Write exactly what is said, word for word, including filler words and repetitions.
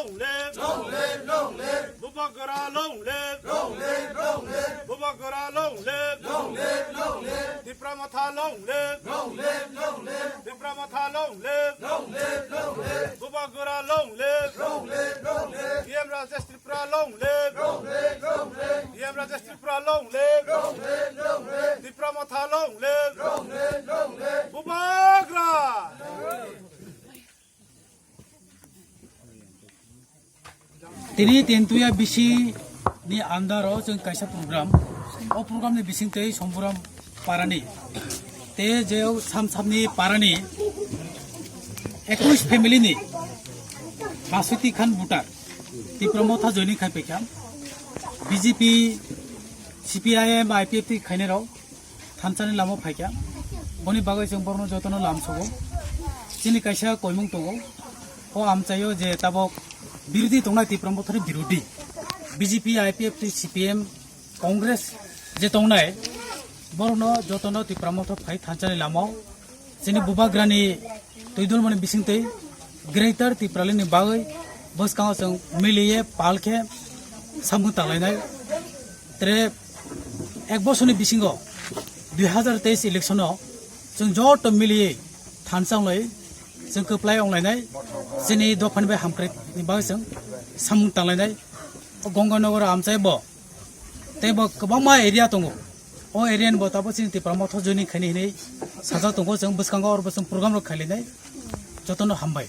Long live! Long live! Long live! Bubagra long live! Long live! Long live! Bubagra long live! Long live! Long live! Tipra Motha long live! Long live! Long live! Tipra Motha long live! Long live! Long live! Bubagra long live! Long live! Long live! P M Rajesh Tripura long live! Long live! Long live! P M Rajesh Tripura long live! Long live! Long live! Tipra Motha long live! Long live! Long live! Bubagra! Tini Tentuya B C ni under o chwng kaisa program. O program ni bising tei Somburam parani. Te je o Sam Samni parani ekwis family ni baswiti khan voter Tipra Motha joining khai paikha. B J P, C P I M, I P F T khainai rok thansa ni lama phaikha. Boni bagwi chwng borokno jotono lam sogo. Chini kaisa koimung tongo. O amchaio je tabok birodhi tongnai Tipra Mothani birodhi. B J P, I P F T, C P M, Congress je tongnai borokno jotono Tipra Motha phai thansa ni lama. Chini Bubagrani twi dulmani bisingtwi Greater Tipraland ni bagwi bwskango chwng miliye pal khe samung tanglainai. Tere ek bosorni bisingo dui hazar teis election o chwng joto miliye thansa wnglai chwng kwplai wnglainai chini dophani bai hamkrai ni bagwi chwng samung tanglainai. O Gonganagar amchai bo tei bo kwbangma area tongo. O area ni bo tabok chini Tipra Motha joining khaini hinwi sajak tongo, chwng bwskango oro bo chwng program rok khailainai. Jotono hambai.